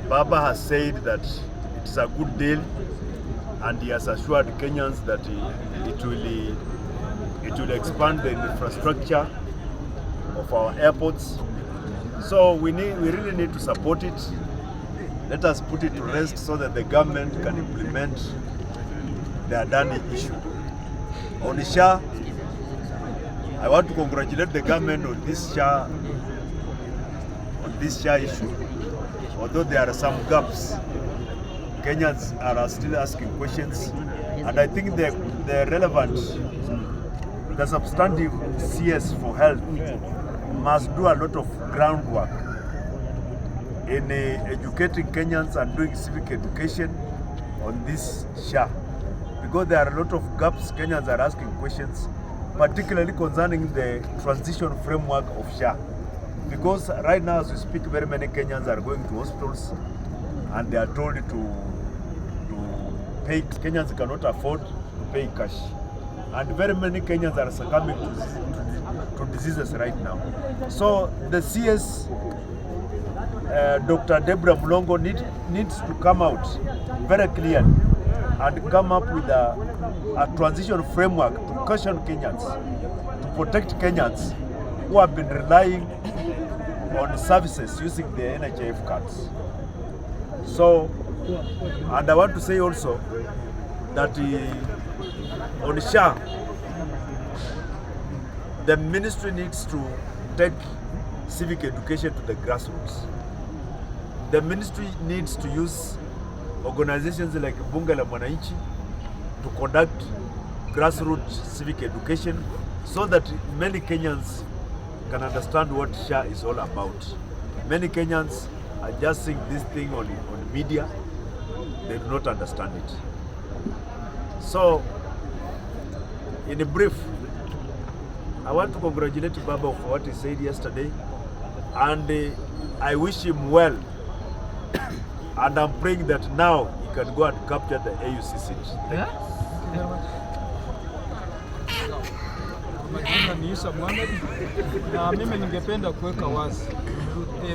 Baba has said that it is a good deal and he has assured Kenyans that it will expand the infrastructure of our airports. So we really need to support it. Let us put it to rest so that the government can implement the Adani issue. On SHA, I want to congratulate the government on this SHA issue. Although there are some gaps, Kenyans are still asking questions, and I think the relevant, the substantive CS for health must do a lot of groundwork in educating Kenyans and doing civic education on this SHA, because there are a lot of gaps. Kenyans are asking questions, particularly concerning the transition framework of SHA. Because right now, as we speak, very many Kenyans are going to hospitals and they are told to pay. Kenyans cannot afford to pay cash. And very many Kenyans are succumbing to diseases right now. So the CS, Dr. Deborah Mulongo, needs to come out very clearly and come up with a transition framework to caution Kenyans, to protect Kenyans who have been relying on services using the NHIF cards. So, and I want to say also that on SHA, the ministry needs to take civic education to the grassroots. The ministry needs to use organizations like Bunge la Mwananchi to conduct grassroots civic education so that many Kenyans can understand what SHA is all about. Many Kenyans are just seeing this thing on media. They do not understand it. So, in a brief, I want to congratulate Baba for what he said yesterday, and I wish him well. And I'm praying that now he can go and capture the AUC seat. Thank you. Majina ni Isa Mohamed na mimi ningependa kuweka wazi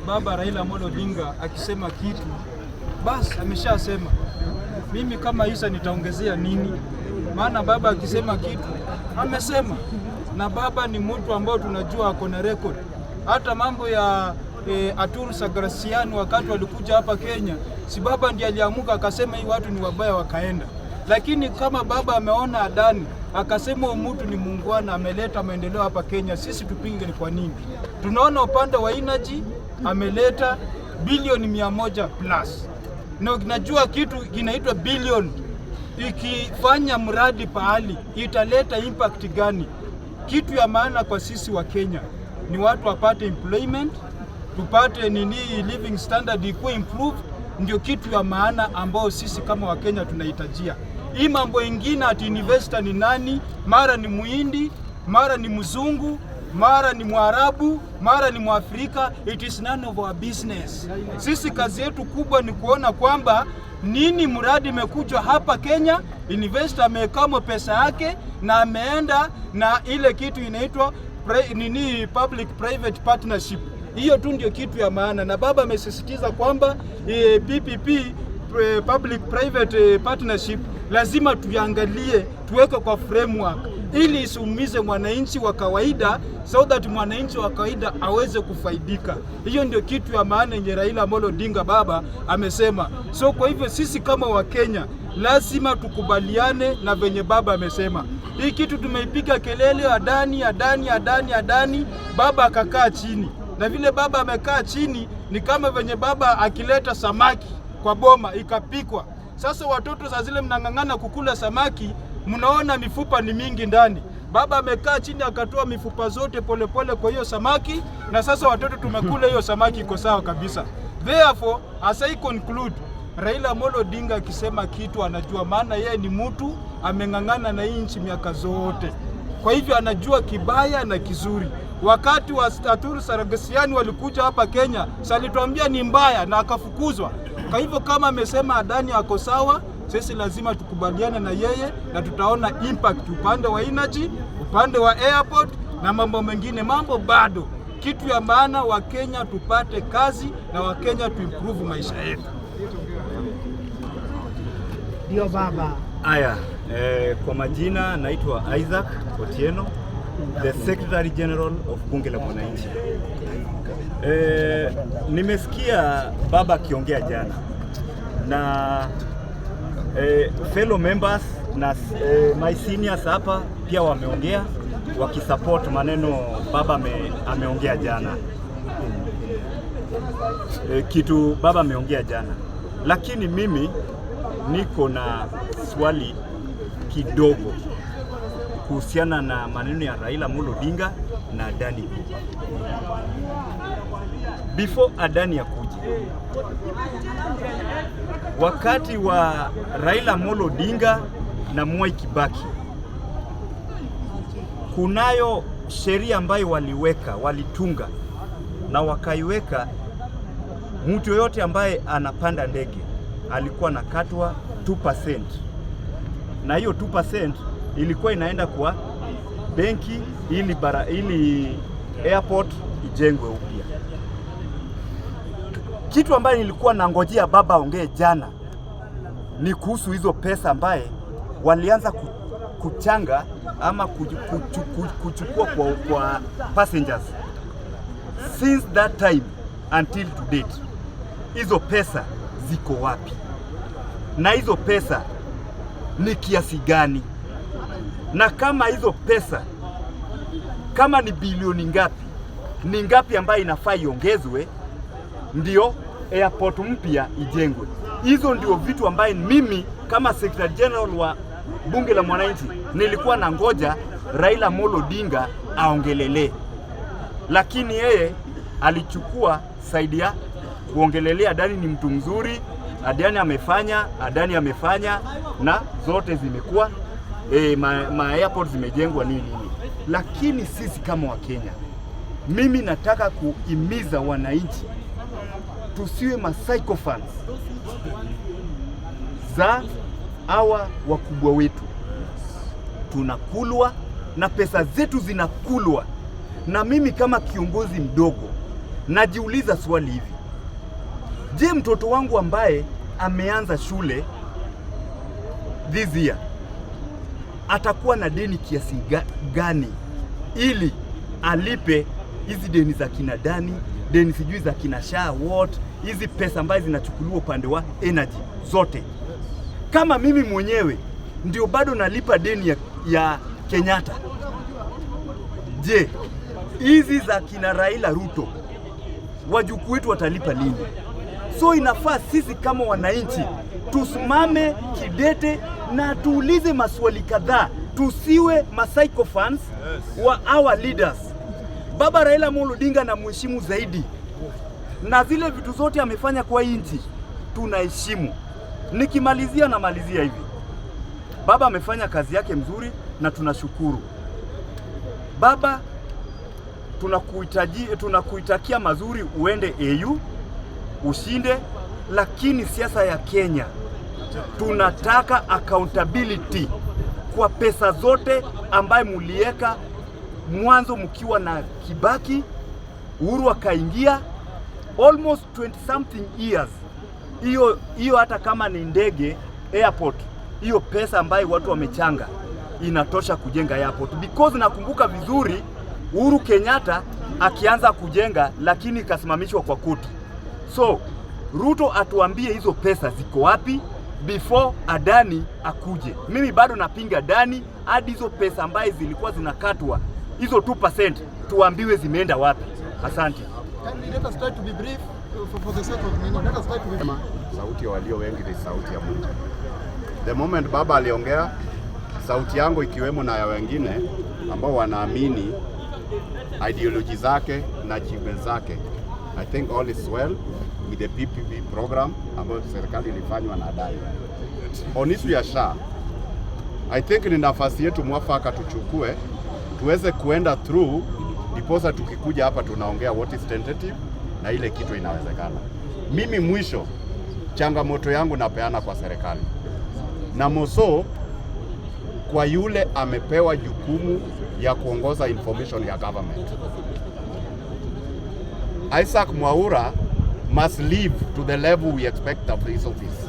Baba Raila Amolo Odinga akisema kitu basi ameshasema. Mimi kama Isa nitaongezea nini? Maana baba akisema kitu amesema, na baba ni mtu ambao tunajua ako na record. Hata mambo ya Artur Sargsyan wakati walikuja hapa Kenya, si baba ndiye aliamuka akasema hii watu ni wabaya, wakaenda. Lakini kama baba ameona Adani akasema huyu mtu ni muungwana, ameleta maendeleo hapa Kenya, sisi tupinge ni kwa nini? Tunaona upande wa energy ameleta bilioni 100 plus, na najua kitu kinaitwa bilioni ikifanya mradi pahali italeta impact gani? Kitu ya maana kwa sisi wa Kenya ni watu wapate employment, tupate nini, living standard ikuwe improved, ndio kitu ya maana ambayo sisi kama Wakenya tunahitajia. Hii mambo ingine ati investor ni nani, mara ni Muhindi, mara ni mzungu, mara ni Mwarabu, mara ni Mwafrika, it is none of our business. Sisi kazi yetu kubwa ni kuona kwamba nini mradi imekuja hapa Kenya, investor amewekamo pesa yake na ameenda na ile kitu inaitwa nini, public private partnership. Hiyo tu ndio kitu ya maana, na baba amesisitiza kwamba PPP, public private partnership lazima tuangalie, tuweke kwa framework ili isiumize mwananchi wa kawaida, so that mwananchi wa kawaida aweze kufaidika. Hiyo ndio kitu ya maana yenye Raila Amolo Odinga baba amesema. So kwa hivyo sisi kama Wakenya lazima tukubaliane na venye baba amesema. Hii kitu tumeipiga kelele, Adani, Adani, Adani, Adani, baba akakaa chini, na vile baba amekaa chini ni kama venye baba akileta samaki kwa boma ikapikwa. Sasa watoto saa zile mnang'ang'ana kukula samaki, mnaona mifupa ni mingi ndani. Baba amekaa chini akatoa mifupa zote polepole kwa hiyo samaki, na sasa watoto tumekula hiyo samaki, iko sawa kabisa. Therefore, as I conclude, Raila Amolo Odinga akisema kitu anajua, maana yeye ni mtu ameng'ang'ana na hii nchi miaka zote, kwa hivyo anajua kibaya na kizuri. Wakati wa Artur Sargsyan walikuja hapa Kenya, si alituambia ni mbaya na akafukuzwa. Kwa hivyo kama amesema Adani ako sawa, sisi lazima tukubaliane na yeye na tutaona impact upande wa energy, upande wa airport na mambo mengine. Mambo bado Kitu ya maana, Wakenya tupate kazi na Wakenya tuimprove maisha yetu. Ndio baba. Aya, kwa majina naitwa Isaac Otieno, the Secretary General of Bunge la Mwananchi. Nimesikia baba akiongea jana na fellow members na my seniors hapa pia wameongea wakisupport maneno baba ameongea jana, kitu baba ameongea jana, lakini mimi niko na swali kidogo kuhusiana na maneno ya Raila Amolo Odinga na Adani Group. Before Adani akuje, wakati wa Raila Amolo Odinga na Mwai Kibaki, kunayo sheria ambayo waliweka, walitunga na wakaiweka, mtu yoyote ambaye anapanda ndege alikuwa anakatwa 2%, na hiyo 2% ilikuwa inaenda kwa benki ili airport ijengwe upya. Kitu ambayo nilikuwa nangojea baba aongee jana ni kuhusu hizo pesa ambaye walianza kuchanga ama kuchukua kwa passengers since that time until to date. Hizo pesa ziko wapi? Na hizo pesa ni kiasi gani? Na kama hizo pesa kama ni bilioni ngapi, ni ngapi ambayo inafaa iongezwe ndio airport mpya ijengwe? Hizo ndio vitu ambaye mimi kama Secretary General wa Bunge la Mwananchi nilikuwa na ngoja Raila Amolo Odinga aongelelee, lakini yeye alichukua side ya kuongelelea Adani ni mtu mzuri, Adani amefanya, Adani amefanya na zote zimekuwa ma airport zimejengwa nini nini, lakini sisi kama Wakenya, mimi nataka kuhimiza wananchi tusiwe ma sycophants za hawa wakubwa wetu. Tunakulwa na pesa zetu zinakulwa, na mimi kama kiongozi mdogo najiuliza swali hivi: je, mtoto wangu ambaye ameanza shule this year atakuwa na deni kiasi gani ili alipe hizi deni za kina Adani, deni sijui za kina SHA what, hizi pesa ambazo zinachukuliwa upande wa energy zote? Kama mimi mwenyewe ndio bado nalipa deni ya Kenyatta, je, hizi za kina Raila, Ruto, wajukuu wetu watalipa lini? So inafaa sisi kama wananchi tusimame kidete na tuulize maswali kadhaa, tusiwe masycophants wa our leaders. Baba Raila Amolo Odinga na mheshimu zaidi, na zile vitu zote amefanya kwa hii nchi tunaheshimu. Nikimalizia namalizia hivi, baba amefanya kazi yake mzuri na tunashukuru baba. Tunakuitakia mazuri, uende AU ushinde, lakini siasa ya Kenya tunataka accountability kwa pesa zote ambaye mulieka mwanzo mkiwa na Kibaki, Uhuru akaingia almost 20 something years. Hiyo hiyo hata kama ni ndege airport, hiyo pesa ambayo watu wamechanga inatosha kujenga airport, because nakumbuka vizuri Uhuru Kenyatta akianza kujenga, lakini ikasimamishwa kwa koti. So Ruto atuambie hizo pesa ziko wapi before Adani akuje. Mimi bado napinga Adani hadi hizo pesa ambaye zilikuwa zinakatwa hizo 2% tuambiwe zimeenda wapi. Asante. Kindly let us try to be brief for the sake of Nino. Let us try to be Sema, sauti ya walio wengi ni sauti ya Mungu. The moment baba aliongea, sauti yangu ikiwemo na ya wengine ambao wanaamini ideology zake na achievements zake, I think all is well with the PPP program ambayo serikali ilifanywa na Adani. On issue ya SHA, I think ni nafasi yetu mwafaka tuchukue tuweze kuenda through, ndiposa tukikuja hapa tunaongea what is tentative na ile kitu inawezekana. Mimi mwisho, changamoto yangu napeana kwa serikali na moso kwa yule amepewa jukumu ya kuongoza information ya government. Isaac Mwaura must live to the level we expect of his office.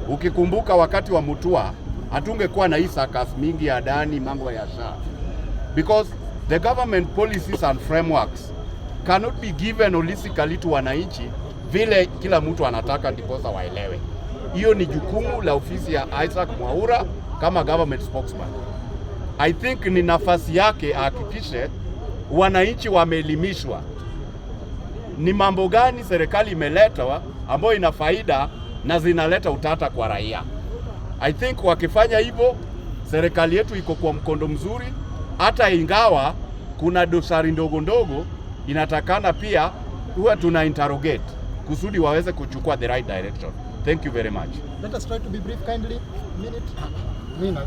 Ukikumbuka wakati wa Mutua hatungekuwa na hii circus mingi ya Adani, mambo ya SHA, because the government policies and frameworks cannot be given holistically to wananchi vile kila mtu anataka ndiposa waelewe. Hiyo ni jukumu la ofisi ya Isaac Mwaura kama government spokesman. I think ni nafasi yake ahakikishe wananchi wameelimishwa ni mambo gani serikali imeleta ambayo ina faida na zinaleta utata kwa raia. I think wakifanya hivyo, serikali yetu iko kwa mkondo mzuri, hata ingawa kuna dosari ndogo ndogo inatakana pia huwa tuna interrogate kusudi waweze kuchukua the right direction. Thank you very much. Let us try to be brief kindly. Minute. Mimi na